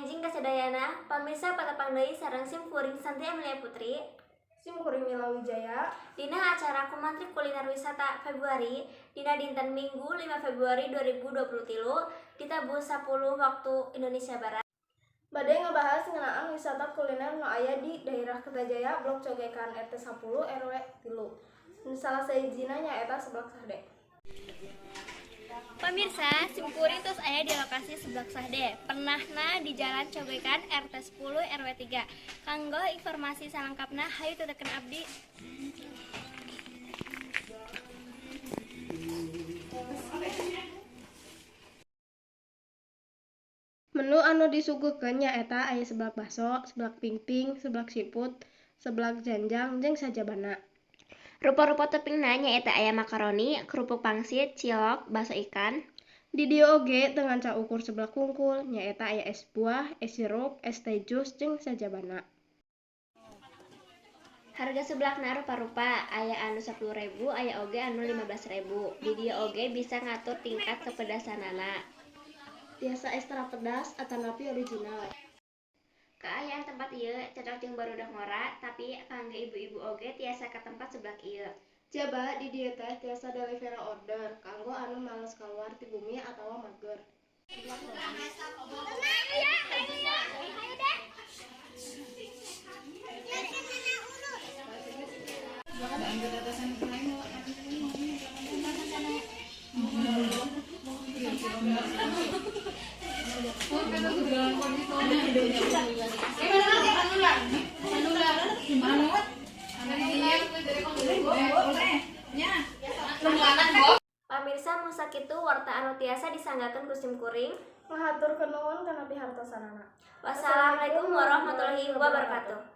Enjing kasadayana, pamirsa, patepang deui sareng sim kuring, Santi Emilia Putri. Sim kuring, Mila Wijaya. Dina acara Kumantri Kuliner Wisata Februari, dina dinten Minggu 5 Februari 2023 di tabuh 10 waktu Indonesia Barat. Bade ngebahas ngeunaan wisata kuliner nu aya di daerah Kertajaya, Blok Cogekan, RT 10 RW 3. Salah sahijina nyaeta Seblak Sahde. Pemirsa, sim kuring tos aya di lokasi Seblak Sahde. Pernahna di Jalan Cogekan RT 10 RW 3. Kanggo informasi salengkapna, hayu tuturkeun abdi. Menu anu disuguhkeun nyaeta aya seblak baso, seblak pingping, seblak seafood, seblak janjang jeung sajabana. Rupa-rupa toppingna nyaeta aya makaroni, kerupuk pangsit, cilok, baso ikan. Di dieu oge teu ngan saukur seblak hungkul, nyaeta aya es buah, es jeruk, es teh jus jeung sajabana. Harga seblakna rupa-rupa, aya anu 10.000, aya oge anu 15.000. Di dieu oge bisa ngatur tingkat kepedasanana. Tiasa ekstra pedas atanapi original. Kaayaan tempat ieu cocok jeung barudak ngora, tapi kangge ibu-ibu oge tiasa ka tempat seblak ieu. Jaba di dieu teh tiasa delivery order kanggo anu males kaluar ti bumi atawa mager. Pamirsa, mung sakitu warta anu tiasa disanggakeun ku sim kuring. Ngahaturkeun nuhun kana pihartosanana. Wassalamualaikum warahmatullahi wabarakatuh.